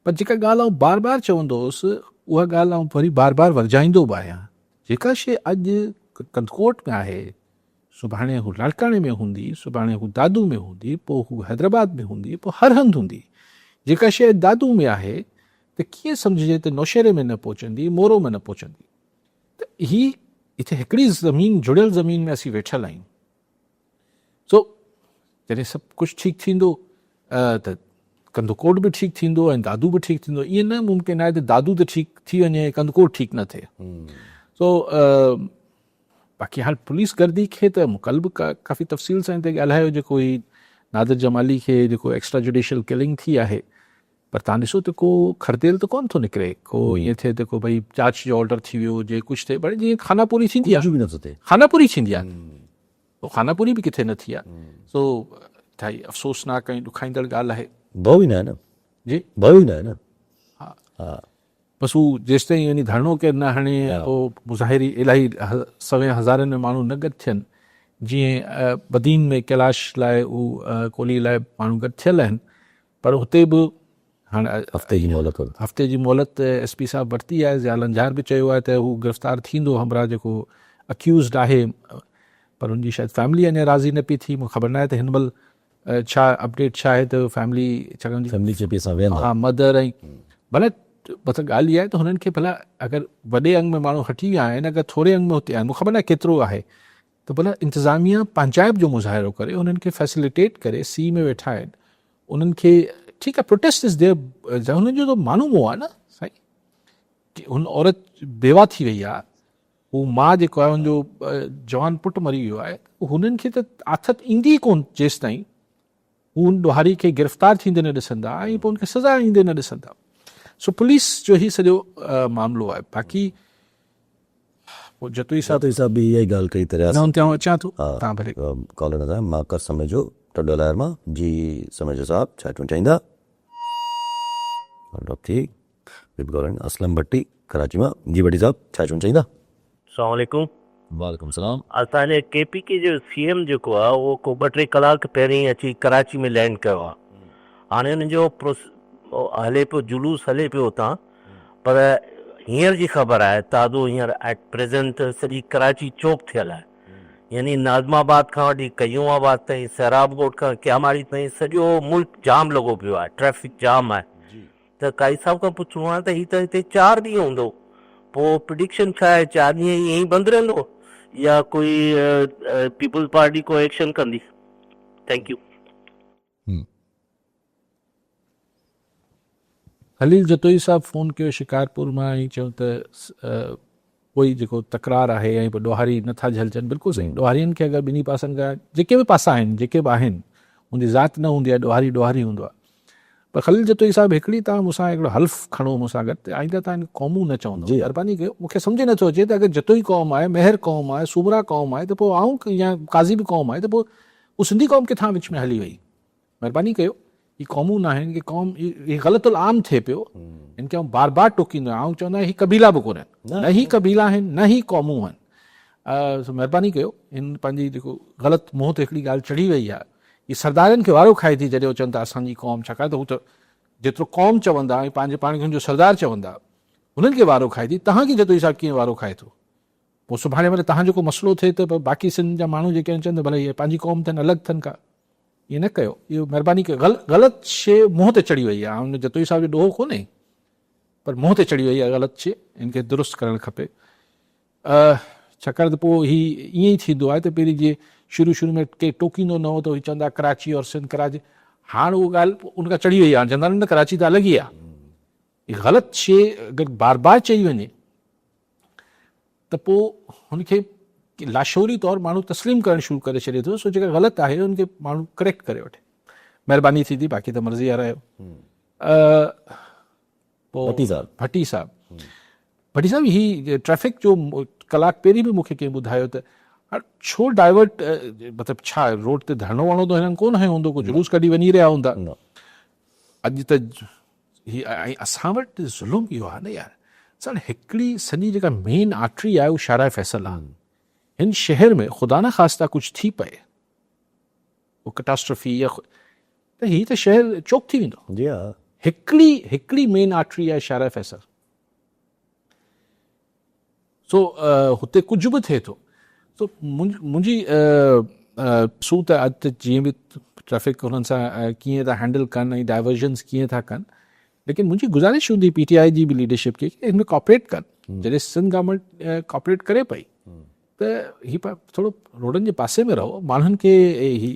پر جيڪا ڳالهه آئون بار بار چوندو هوس اها ڳالهه آئون وري بار بار ورجائيندو به آهيان. جيڪا شيء اڄ ڪنڌڪوٽ ۾ آهي سڀاڻي هو لاڙڪاڻي ۾ هوندي، سڀاڻي هو دادو ۾ هوندي، پوء هو حيدرآباد ۾ هوندي، پوء هر هنڌ هوندي. جيڪا شيء اڄ دادو ۾ آهي ته ڪيئن سمجهجي ته نوشهري ۾ نه پهچندي، مورو ۾ نه پهچندي. ته هي هتي هڪڙي زمين جڙيل زمين ۾ اسين ويٺل آهيون سو جڏهن سڀ ڪجهه ٺيڪ ٿيندو ته ڪنڌڪوٽ به ٺيڪ ٿيندو ۽ دادو به ٺيڪ ٿيندو ائين نه ممڪن آهي ته دادو ته ٺيڪ ٿي وڃي ڪنڌڪوٽ ٺيڪ نه ٿئي سو باقي هاڻ پوليس گردي کي ته مون ڪل به ڪافي تفصيل سان هتي ڳالهايو جيڪو هي نادر جمالي کي جيڪو ايڪسٽرا جوڊيشل ڪلنگ ٿي آهي پر تان ڏسو ته ڪو خرديل ته ڪونه ٿو نڪري، ڪو ائين ٿئي ته ڪو ڀئي جاچ جو آرڊر ٿي ويو هجي، ڪجهه ٿئي، پر جيئن خانه پوري ٿيندي آهي، ڪجهه به نٿو ٿئي. خانه پوري ٿيندي آهي، پوء خانه پوري به ڪٿي نه ٿي آهي، سو انتهائي افسوسناڪ ۽ ڏکائيندڙ ڳالهه آهي. ڀؤ ئي ناهي نه. جي؟ ڀؤ ئي ناهي نه. ها. ها. بس هو جيستائين وڃي ڌرڻو ڪير نه هڻي، پوء مظاهري الاهي سوين هزارن ۾ ماڻهو نه گڏ ٿين، جيئن بدين ۾ ڪيلاش لاء هو ڪولهي لاء ماڻهو گڏ ٿيل آهن، پر هتي به هاڻ هفتي جي مهلت ورتي. هفتي جي مهلت ايس پي صاحب ورتي آهي، ضياء لنجار به چيو آهي ته هو گرفتار ٿيندو همراهه جيڪو اڪيوزڊ آهي پر ان جي شايد فيملي اڃا راضي نه پئي ٿي مون خبر ناهي ته هن مهل ڇا اپڊيٽ ڇا آهي ته فيملي ڇاڪاڻ فيملي چئي پئي اسان ويهندا ها مدر ۽ ڀلا مطلب ڳالهه اها آهي ته هنن کي ڀلا اگر وڏي انگ ۾ ماڻهو هٽي ويا آهن اگر ٿوري انگ ۾ هتي آهن مون خبر ناهي ڪيترو آهي ته ڀلا انتظاميا پنهنجائپ جو مظاهرو ڪري انهن کي فيسليٽيٽ ڪري سي ۾ ويٺا آهن انهن کي ٺيڪ آهي پروٽيسٽ از ديئر هنن جو ته ماڻهو مئو آهي نه سائين هن عورت بيوا ٿي وئي آهي هو ماء جيڪو آهي ان جو جوان پٽ مري ويو آهي، هنن کي ته آٿت ايندي ئي ڪونه جيستائين هو ان ڏوهاري کي گرفتار ٿيندي نه ڏسندا ۽ پوء ان کي سزا ايندي نه ڏسندا. سو پوليس جو هي سڄو معاملو آهي. باقي پوء جتوئي صاحب. جتوئي صاحب به اها ئي ڳالهه ڪئي ته رياست. نه ان تي آئون اچان ٿو تان ڀلي. ڪالر نظر آيا ماڪر سميجو ٽنڊو الهيار مان جي سميجو صاحب ڇا چوڻ چاهيندا؟ ڪال ڊراپ ٿي ٻي به ڪالر اسلم ڀٽي ڪراچي مان جي ڀٽي صاحب ڇا چوڻ چاهيندا؟ السلام عليڪم. وعليڪم السلام. اسان جي ڪي پي ڪي جو سي ايم جيڪو آ اهو ڪو ٻه ٽي ڪلاڪ پهرين اچي ڪراچي ۾ لينڊ ڪيو آ هاڻي ان جو هلي پيو جلوس هلي پيو اتان پر هينئر جي خبر آهي تازو هينئر ايٽ پريزنٽ سڄي ڪراچي چوڪ ٿيل آهي يعني ناظم آباد کان وٺي قيوم آباد تائين سهراب ڳوٺ کان ڪياماڙي تائين سڄو ملڪ جام لڳو پيو آهي ٽريفڪ جام آهي ته قائد صاحب کان پڇڻو آهي ته هي ته هتي چار ڏينهن هوندو پوء پرڊڪشن ڇا آهي چار ڏينهن ائين ئي بند رهندو يا ڪوئي پيپلز پارٽي ڪو ايڪشن ڪندي thank you. Khalil Jatoi صاحب فون ڪيو شڪارپور مان ۽ چيو ته ڪوئي جيڪو تڪرار آهي ۽ پوء ڏوهاري نٿا جهلجن بلڪل صحيح ڏوهارين کي اگر ٻنهي پاسن کان جيڪي به پاسا آهن جيڪي به آهن ان جي ذات نه هوندي آهي ڏوهاري ڏوهاري هوندو آهي پر خليل جتوئي صاحب هڪڙي تان مون سان هڪڙو حلف کڻو مون سان گڏ ته آئنده تان قومون نه چوندو مهرباني ڪيو مون کي سمجهه نٿو اچي ته اگر جتوئي قوم آهي مهر قوم آهي سومرا قوم آهي ته پوء آئون يا قاضي به قوم آهي ته پوء هو سنڌي قوم ڪٿان وچ ۾ هلي وئي مهرباني ڪيو هي قومون نه آهن قوم هي غلط العام ٿئي پيو هن کي آئون بار بار ٽوڪيندو آهيان آئون چوندو آهيان هي قبيلا به ڪونهن نه هي قبيلا آهن نه هي قومون آهن سو مهرباني ڪيو هن پنهنجي جيڪو غلط منهن تي هڪڙي ڳالهه چڙهي وئي آهي هي سردارن کي وارو کائي ٿي جڏهن هو چون ٿا اسان جي قوم ڇاڪاڻ ته هو ته جيترو قوم چوندا ۽ پنهنجي پاڻ کي هن جو سردار چوندا هنن کي وارو کائي ٿي تهان کي جتوئي صاحب ڪيئن وارو کائي ٿو پوء سڀاڻي ڀلي تهان جو ڪو مسئلو ٿئي ته باقي سنڌ جا ماڻهو جيڪي آهن چون ته ڀلي اهي پنهنجي قوم اٿن الڳ اٿن ڪا ائين نه ڪيو اهو مهرباني ڪيو غلط شيء منهن تي چڙهي وئي آهي ان جتوئي صاحب جو ڏوهه ڪونهي پر منهن تي چڙهي وئي آهي غلط شيء ان کي درست ڪرڻ کپي ڇاڪاڻ ته پوء هي ائين ئي ٿيندو آهي ته پهرين جي شروع شروع ۾ ڪي ٽوڪيندو نه هو ته هي چوندا ڪراچي اور سنڌ ڪراچي هاڻ اها ڳالهه ان کان چڙهي وئي آهي چوندا نه ڪراچي ته الڳ ئي آهي غلط شيء اگر بار بار چئي وڃي ته پوء هن کي لاشعوري طور ماڻهو تسليم ڪرڻ شروع ڪري ڇڏي ٿو، سو جيڪا غلط آهي ان کي ماڻهو ڪريڪٽ ڪري وٺي. مهرباني ٿيندي باقي ته مرضي وارا آهيو. پوء ڀٽي صاحب. ڀٽي صاحب ڀٽي صاحب هي ٽريفڪ جو ڪلاڪ پهرين به مون کي ڪنهن ٻڌايو ته هاڻ ڇو ڊائيورٽ مطلب ڇا روڊ تي ڌرڻو ورڻو ته هنن ڪونه هنيو هوندو ڪو جلوس ڪڍي وڃي رهيا هوندا. اڄ ته هي ۽ اسان وٽ ظلم اهو آهي نه يار اسان وٽ هڪڙي سڄي جيڪا مين آرٽري آهي اهو شاهراهه فيصل آهي هن شهر ۾ خدا نه خواسته ڪجهه ٿي پئي ڪو ڪٽاسٽرفي يا ته هي ته شهر چوڪ ٿي ويندو جي ها هڪڙي هڪڙي مين آرٽري آهي شاهراهه فيصل سو هتي ڪجهه به ٿئي ٿو سو منهنجي سو ته اڄ ته جيئن به ٽريفڪ هنن سان ڪيئن ٿا هينڊل ڪن ۽ ڊائيورجنس ڪيئن ٿا ڪن ليڪن منهنجي گذارش هوندي پي ٽي آء جي به ليڊرشپ کي هن ۾ ڪوآپريٽ ڪن جڏهن سنڌ گورنمينٽ ڪوآپريٽ ڪري پئي ته هي ٿورو روڊن جي پاسي ۾ رهو ماڻهن کي هي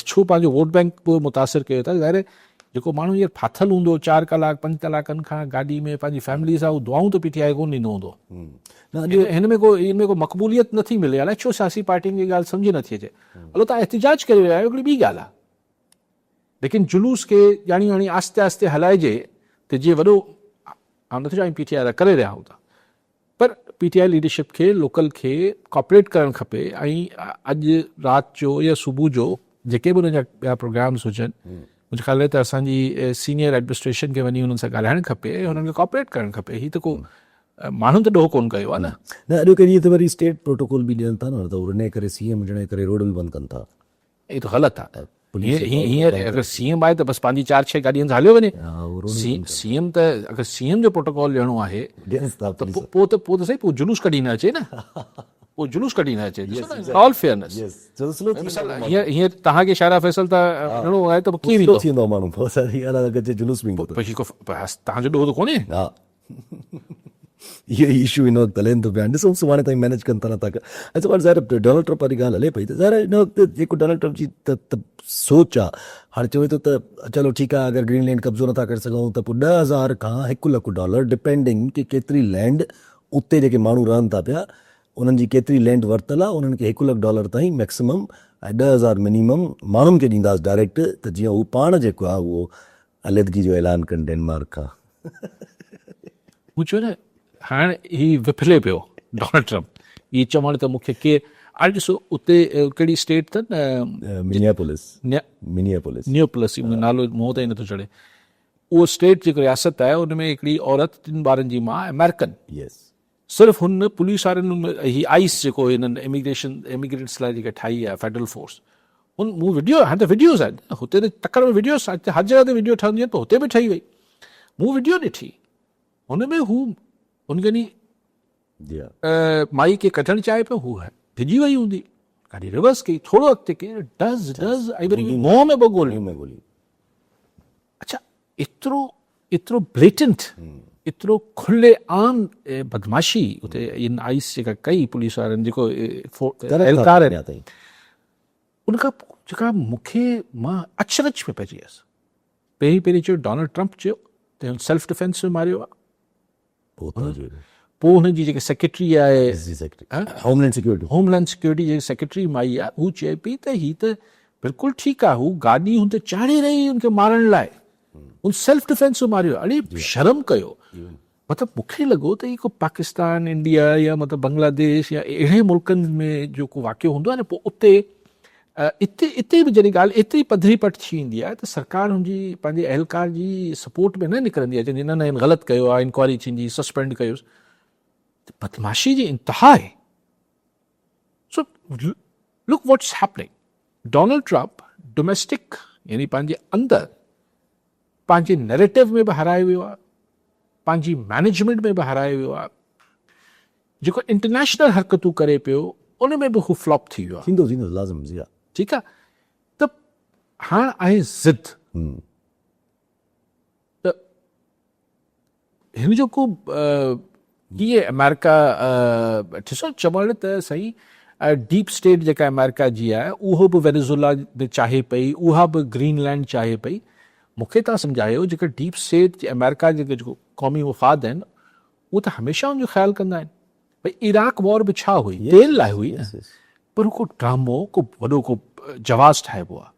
ڇو پنهنجو ووٽ بينڪ به متاثر ڪيو ٿا ظاهر آهي جيڪو ماڻهو هينئر ڦاٿل هوندو چار ڪلاڪ پنج ڪلاڪن کان گاڏي ۾ پنهنجي فيملي سان هو دعائون ته پي ٽي آء ڪونه ڏيندو هوندو هن ۾ ڪو هن ۾ ڪو مقبوليت نٿي ملي الائي ڇو سياسي پارٽين کي ڳالهه سمجهه نٿي اچي هلو تان احتجاج ڪري رهيا آهيو هڪڙي ٻي ڳالهه آهي ليڪن جلوس کي ڄاڻي واڻي آهستي آهستي هلائجي ته جيئن وڏو آئون نٿو چوان پي ٽي آء ڪري رهيا هوندا پر پي ٽي آء ليڊرشپ کي لوڪل کي ڪوآپريٽ ڪرڻ کپي ۽ اڄ رات جو يا صبح جو جيڪي به انهن جا ٻيا پروگرامز هجن منهنجو خيال آهي ته اسان جي سينيئر ايڊمنسٽريشن کي وڃي انهن سان ڳالهائڻ کپي ۽ انهن کي ڪوآپريٽ ڪرڻ کپي هي ته ڪو ماڻهن ته ڏوهه ڪونه ڪيو آهي نه. نه اڄوڪي ڏينهن ته وري اسٽيٽ پروٽوڪول به ڏين ٿا نه ته انهي ڪري سي ايم هجڻ جي ڪري روڊ به بند ڪن ٿا. هي ته غلط آهي هينئر اگر سي ايم آهي ته بس پنهنجي چار ڇهه گاڏين سان هليو وڃي سي ايم ته اگر سي ايم جو پروٽوڪول ڏيڻو آهي ته پوء ته پوء ته صحيح پوء جلوس ڪڍي نه اچي نه پوء جلوس ڪڍي نه اچي آل فيئرنس هينئر هينئر توهان کي شاهراهه فيصل تان وڃڻو آهي ته پوء ڪيئن ويندو ٿيندو ماڻهو پوء ساري ڳالهه جلوس به ايندو توهان جو ڏوهه ته ڪونهي. اهو ئي اشو هن وقت هلين ٿو پيا ڏسون سڀاڻي تائين مينيج ڪن ٿا نٿا ڪن اچا پر ظاهر ڊونلڊ ٽرمپ واري ڳالهه هلي پئي ته ظاهر هن وقت جيڪو ڊونلڊ ٽرمپ جي سوچ آ هاڻي چوي ٿو ته چلو ٺيڪ آ اگر گرين لينڊ قبضو نٿا ڪري سگهون ته پوء 10000 کان 1 لک ڊالر ڊپينڊنگ ڪي ڪيتري لينڊ اتي جيڪي ماڻهو رهن ٿا پيا انهن جي ڪيتري لينڊ ورتل آهي انهن کي هڪ لک ڊالر تائين ميڪسيمم ۽ 10,000 منيمم ماڻهن کي ڏينداس ڊائريڪٽ ته جيئن هو پاڻ جيڪو آهي اهو عليحدگي جو اعلان ڪن ڊينمارڪ کان. مون چيو نه هاڻ هي وڦلي پيو ڊونلڊ ٽرمپ هي چوڻ ته مون کي ڪير هاڻي ڏسو اتي ڪهڙي اسٽيٽ اٿن منياپولس منياپولس نيوپولس منهنجو نالو منهن تي ئي نٿو چڙهي اهو اسٽيٽ جيڪو رياست آهي ان ۾ هڪڙي عورت ٽن ٻارن جي ماء آمريڪن يس صرف هن پوليس وارن هي آئيس جيڪو هنن اميگريشن اميگرينٽس لاء جيڪا ٺاهي آهي فيڊرل فورس هن مون وڊيو هاڻي ته وڊيوز آهن هتي ته تڪڙ ۾ وڊيوز هر جڳهه تي وڊيو ٺهنديون آهن پر هتي به ٺهي وئي مون وڊيو ڏٺي هن ۾ هو هن کي مائي کي ڪڍڻ چاهي پيو هو ڊڄي وئي هوندي گاڏي ريورس ڪئي ٿورو اڳتي ڪئي ڊز ڊز ۽ وري منهن ۾ ٻه گوليون اڇا ايترو ايترو بليٽنٽ ايترو کلي عام بدمعاشي اتي ان آئيس جيڪا ڪئي پوليس وارن جيڪو اهلڪار آهن ان کان پوء جيڪا مونکي مان اچرج ۾ پئجي ويس پهرين پهرين چيو ڊونلڊ ٽرمپ چيو ته هن سيلف ڊفينس ۾ ماريو آهي پوء هن جي جيڪا سيڪريٽري آهي هوم لينڊ سيڪيورٽي جي سيڪريٽري مائي آهي هو چئي پئي ته هي ته بلڪل ٺيڪ آهي هو گاڏي هن تي چاڙهي رهي هن کي مارڻ لاء هن سيلف ڊفينس ۾ ماريو اڙي شرم ڪيو مطلب مون کي لڳو ته هي ڪو پاڪستان انڊيا يا مطلب بنگلاديش يا اهڙي ملڪن ۾ جو ڪو واقعو هوندو آهي نه پوء اتي اتي اتي به جڏهن ڳالهه ايتري پڌري پٽ ٿي ويندي آهي ته سرڪار هن جي پنهنجي اهلڪار جي سپورٽ ۾ نه نڪرندي آهي چوندي نه نه هن غلط ڪيو آهي انڪوائري ٿيندي سسپينڊ ڪيوس ته بدمعاشي جي انتها آهي so look what's happening Donald Trump domestic يعني پنهنجي اندر پنهنجي نيريٽو ۾ به هارائي ويو آهي پنهنجي مينيجمينٽ ۾ به هارائي ويو آهي جيڪو انٽرنيشنل حرڪتون ڪري پيو ان ۾ به هو فلاپ ٿي ويو آهي. ٿيندو ٿيندو لازم جي ها. ٺيڪ آ ته هاڻ آهي ضد ته هن جو ڪو ڪيئن آمريڪا ڏسو چوڻ ته سائين ڊيپ اسٽيٽ جيڪا آمريڪا جي آهي اهو به وينيزولا به چاهي پئي اها به گرين لينڊ چاهي پئي مون کي تان سمجهايو جيڪا ڊيپ اسٽيٽ آمريڪا جيڪي جيڪو قومي مفاد آهن اهو ته هميشه ان جو خيال ڪندا آهن. ڀئي عراق وار به ڇا هئي؟ تيل لاء هئي نه. پر ڪو ڊرامو ڪو وڏو ڪو جواز ٺاهبو آهي.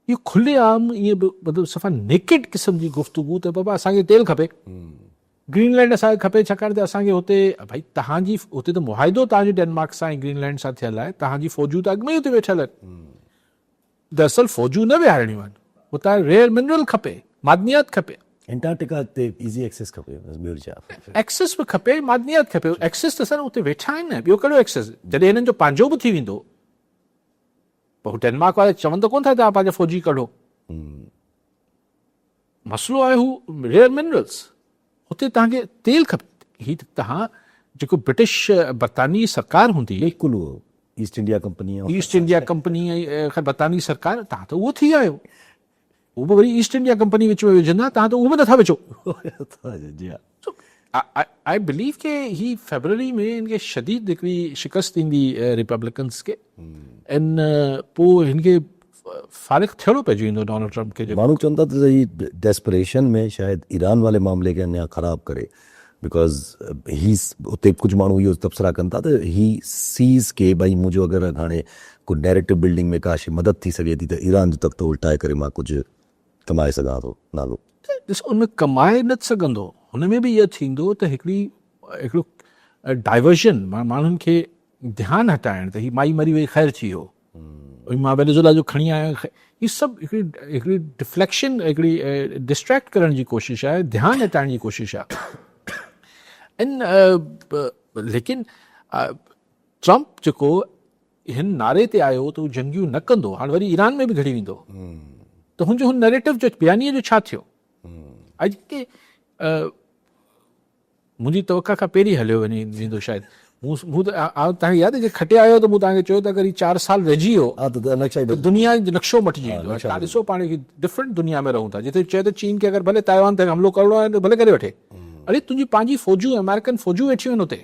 اهو کلي عام ائين به مطلب صفا نيڪڊ قسم جي گفتگو ته بابا اسان کي تيل کپي. گرين لينڊ اسان کي کپي ڇاڪاڻ ته اسان کي هتي ڀئي تهان جي هتي ته معاهدو تهان جو ڊينمارڪ سان ۽ گرين لينڊ سان ٿيل آهي تهان جي فوجون ته اڳ ۾ ئي هتي ويٺل آهن. دراصل فوجون نه ويهارڻيون آهن، اتان ريئر منرل کپي، معدنيات کپي. انٽارڪٽيڪا تي ايزي ايڪسيس کپي بس ٻيو ڇا. ايڪسيس به کپي معدنيات کپي، ايڪسيس ته سر اتي ويٺا آهن نه ٻيو ڪهڙو ايڪسيس، جڏهن هنن جو پنهنجو به ٿي ويندو پر هو ڊينمارڪ وارا چون ته ڪونه ٿا توهان پنهنجا فوجي ڪڍو. مسئلو آهي هو ريئر منرلز هتي توهان کي تيل کپي هي ته توهان جيڪو برٽش برطانوي سرڪار هوندي بلڪل اهو East India company East India company ۽ خير برطانوي سرڪار توهان ته اهو ٿي ويا آهيو اهو به وري ايسٽ انڊيا ڪمپني وچ ۾ وجهندا توهان ته اهو به نٿا وجهو جي ها I believe ڪي هي فيبروري ۾ هن کي شديد هڪڙي شڪست ايندي ريپبلڪنز کي ان پوء هن کي فارغ ٿيڻو پئجي ويندو ڊونلڊ ٽرمپ کي. ماڻهو چون ٿا ته هي ڊيسپريشن ۾ شايد ايران والي معاملي کي اڃا خراب ڪري because هي اتي ڪجهه ماڻهو اهو تبصرا ڪن ٿا ته هي سيز ڪي ڀائي منهنجو اگر هاڻي ڪو نيريٽو بلڊنگ ۾ ڪا شي مدد ٿي سگهي ٿي ته ايران جو تختو الٽائي ڪري مان ڪجهه ڪمائي سگهان ٿو نالو. ڏس ان ۾ ڪمائي نه سگهندو هن ۾ به اهو ٿيندو ته هڪڙي هڪڙو ڊائيورشن ماڻهن کي ڌيان هٽائڻ ته هي مائي مري وئي خير ٿي ويو هي مان وينيزولا جو کڻي آيو هي سڀ هڪڙي هڪڙي ڊفليڪشن هڪڙي ڊسٽريڪٽ ڪرڻ جي ڪوشش آهي ڌيان هٽائڻ جي ڪوشش آهي ان ليڪن ٽرمپ جيڪو هن نعري تي آيو ته هو جنگيون نه ڪندو، هاڻ وري ايران ۾ به گهڙي ويندو ته هن جو هن نيريٽو جو بيانيي جو ڇا ٿيو؟ اڄ ڪي منهنجي توقع کان پهرين هليو وڃي ويندو شايد. مون مون ته آئون توهان کي ياد آهي جڏهن کٽي آيو ته مون توهان کي چيو ته اگر هي 4 سال رهجي ويو ته دنيا جو نقشو مٽجي ويندو. توهان ڏسو پاڻ هڪ ڊفرنٽ دنيا ۾ رهون ٿا جتي چئي ته چين کي اگر ڀلي تائيوان تي حملو ڪرڻو آهي ته ڀلي ڪري وٺي. اڙي تنهنجي پنهنجي فوجون آمريڪن فوجون ويٺيون آهن اتي.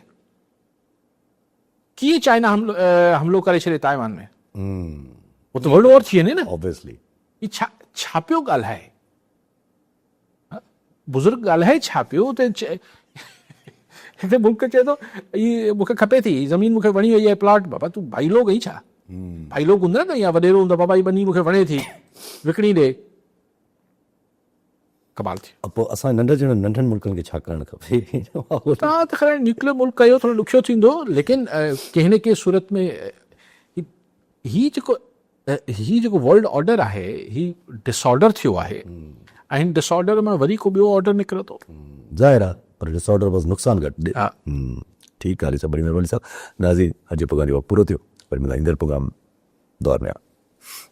ڪيئن چائنا حملو ڪري ڇڏي تائيوان ۾ هو ته ورلڊ وار ٿي وڃي نه Obviously. هي ڇا ڇا پيو ڳالهائي بزرگ ڳالهائي ڇا پيو ته هتي ملڪ چئي ٿو هي مون کي کپي ٿي هي زمين مون کي وڻي وئي آهي پلاٽ بابا تون ڀائي لوگ آهين ڇا؟ ڀائي لوگ هوندا نه يا وڏيرو هوندو بابا هي ٻني مون کي وڻي ٿي وڪڻي ڏي. ڪمال ٿي. پوء اسان ننڍن جهڙن ننڍن ملڪن کي ڇا ڪرڻ کپي؟ توهان ته خير نيوڪليئر ملڪ آهيو ٿورو ڏکيو ٿيندو ليڪن ڪنهن نه ڪنهن صورت ۾ هي جيڪو هي جيڪو ورلڊ آرڊر آهي هي ڊس آرڊر ٿيو آهي ۽ هن ڊس آرڊر مان وري ڪو ٻيو آرڊر نڪرندو. ظاهر آهي پر ڊس آرڊر بس نقصان گهٽ ڏي. ٺيڪ آهي علي صاحب وڏي مهرباني صاحب. ناظرين اڄ جو پروگرام جو وقت پورو ٿيو وري ملان ايندڙ پروگرام دور ۾ آ.